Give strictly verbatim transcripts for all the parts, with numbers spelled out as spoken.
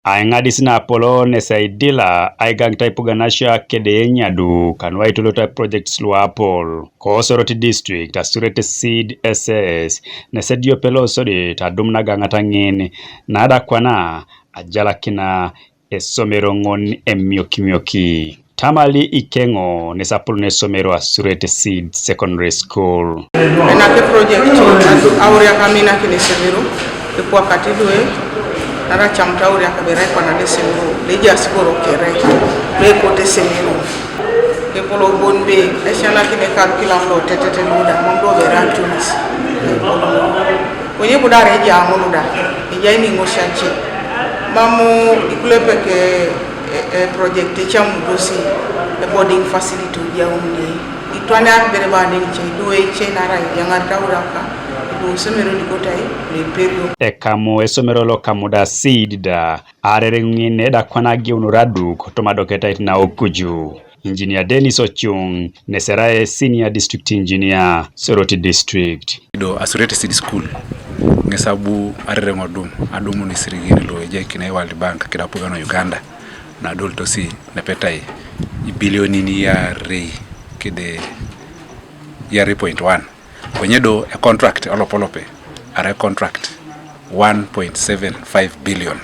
Aiŋadis na apolo nes aidila aigaŋit aipuganasio kede enyadu kanu aitolot aiprojects luapol. Ko Soroti district, Asurete Seed S S, nes ediope lo sodit adum nagaŋata ŋin, na da kwana ajalakina esomero ŋon emiokimioki. Tamali Ikeŋo nes apolon esomero Asurete Seed Secondary School. Enake project auriak aminakin esomero, epuakati lue, nara camut auriak aberai kwana lesomero, lejaas iboro kere, loepote esomero. Kepolo bon be esianakin ekaru kilam lo tetete luda, mam do bera tunis. Konye budar eja amuluda, eja ini ŋosi ace. Mamu ikulepeke e, e project ecamudosi e boarding facility ujauni. Itwane akbere bane nice iduwe ice nara ijaŋar tauraka idu somero dikotai leperio. Ekamu esomero lo Kamuda Seed da arereŋ ŋin eda kwana ageunor aduk toma adoketait na okuju. Engineer Dennis Ochung, nes erai Senior District Engineer, Soroti District. Do Asurete Seed School, ŋes abu arereŋ odum, adumun isirigin lo ejaikinai World Bank kede apugan o Uganda, na adolitosi nepetai ibilionin iarei kede iarei point one. Konye do e contract olopolope, arai contract one point seven five billion.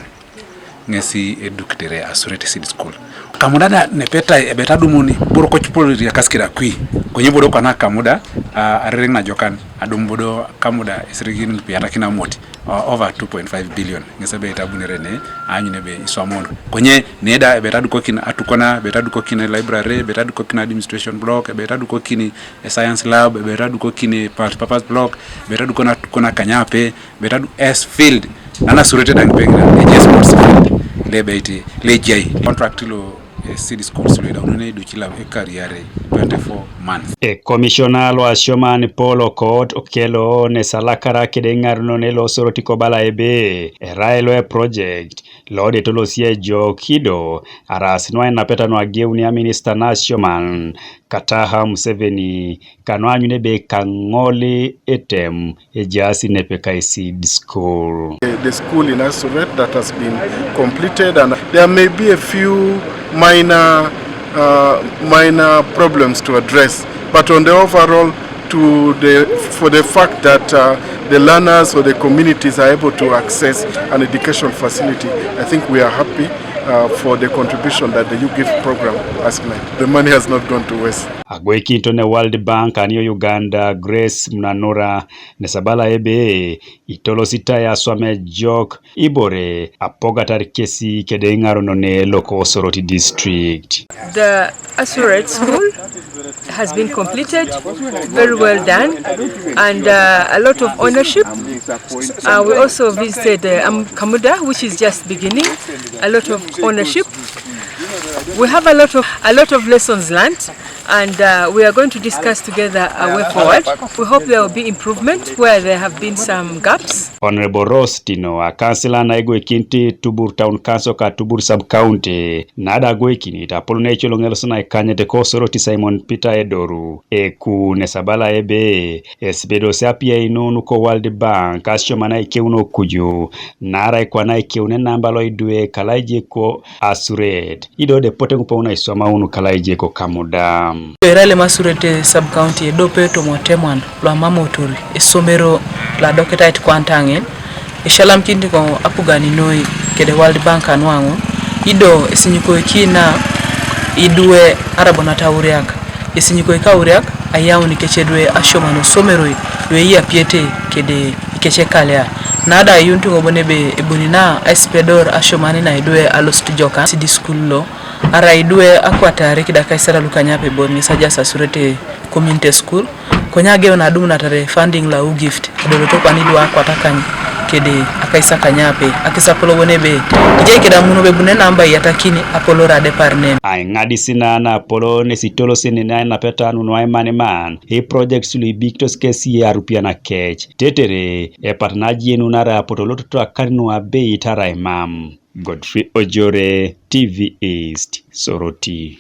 Ŋesi edukitere Asurete Seed School. Kamuda da nepetai ebet adumuni boro kocipolori akasikira kwi. Konye bodo kwana Kamuda, a, arereŋ najokan adum bodo Kamuda esirigin lupiatakin amoti, a, over two point five billion. Ŋesi ebet abunere ne, aanyun ebe iswamon. Konye neda ebet adukokin atukona, ebet adukokin library, ebet adukokin administration block, ebet adukokin e science lab, ebet adukokin multipurpose block, ebet adukokin atukona kanyape, Betadu S field, nana Asurete daŋ peŋ na eje sports field, lebeit lejai contract lo, eh, Seed Schools lo edaunone iducila ekariare twenty-four months. E commissioner lo asioman Paul Okot Okello nes alakara kede eŋarenon lo Soroti kobala ebe erai lo e project lo de tolosi ejok kido aras nuainapeta nuageuni a minister na asioman Kataha Museveni kanu aanyun ebe kaŋol etem ejaas nepe ka Seed School. The, the school in Asurete that has been completed, and there may be a few minor, uh, minor problems to address, but on the overall, to the, for the fact that, uh, the learners or the communities are able to access an education facility, I think we are happy, uh, for the contribution that the U gift program has made. The money has not gone to waste. Agweikinto ne World Bank anio Uganda Grace Munanura nes abala ebe itolositai aswam ejok ibore apogatar kesi kede eŋarenon lo ko Soroti District. The Asurete School has been completed, very well done, and, uh, a lot of ownership. Uh, we also visited, uh, um, Kamuda, which is just beginning, a lot of ownership. We have a lot of, a lot of lessons learnt, and, uh, we are going to discuss together a way forward. We hope there will be improvement where there have been some gaps. Honorable Rose Tino, a kansila na igwekinti Tubur Town Council ka Tubur Sub County, nada agwekinit apolon ecoloŋ elosi na ikanyet ko Soroti Simon Peter Edoru, eku nes abala ebe esibedosi apiainun ko World Bank asioman aikeuno kuju, naarai kwana aikeun enamba lo idwe kalaije ko Asurete, ido de pote ŋupeŋ na iswamaun kalaije ko Kamuda. Erai lem Asurete Sub County edope tomotemwan lo amamotor esomero lo adoketait kwantaŋen, esalamkinit ko apugan noi kede World Bank anuaŋun, ido esinyikoiki na idwe arabonat auriak, esinyikoiki auriak ayaun kec edwe asioman osomeroi lu eyapiete kede ikec ekalia. Nada ayuunit ŋo bon ebe ebuni na aisipedor asioman na idwe alosit jokan Seed School lo, arai idwe akwataare kede akaisare lukanyape bon ŋes ajaas Asurete Community School, konye ageun adumunatar funding lo U gift, adoloto kwana idwe akwatakany kede akaisakanyape, akisapolowon ebe ejai keda amuno ebe ebuni enamba iyatakini apolor adepar nen. Aiŋadis na na apolon nes itolosi nen ainapeta nu nuaimaniman, e projects lu ibikitos kesi arupian akec, tetere epat na ajenun arai apotu lototo akar nu abeit arai mam. Godfrey Ojore, T V East, Soroti.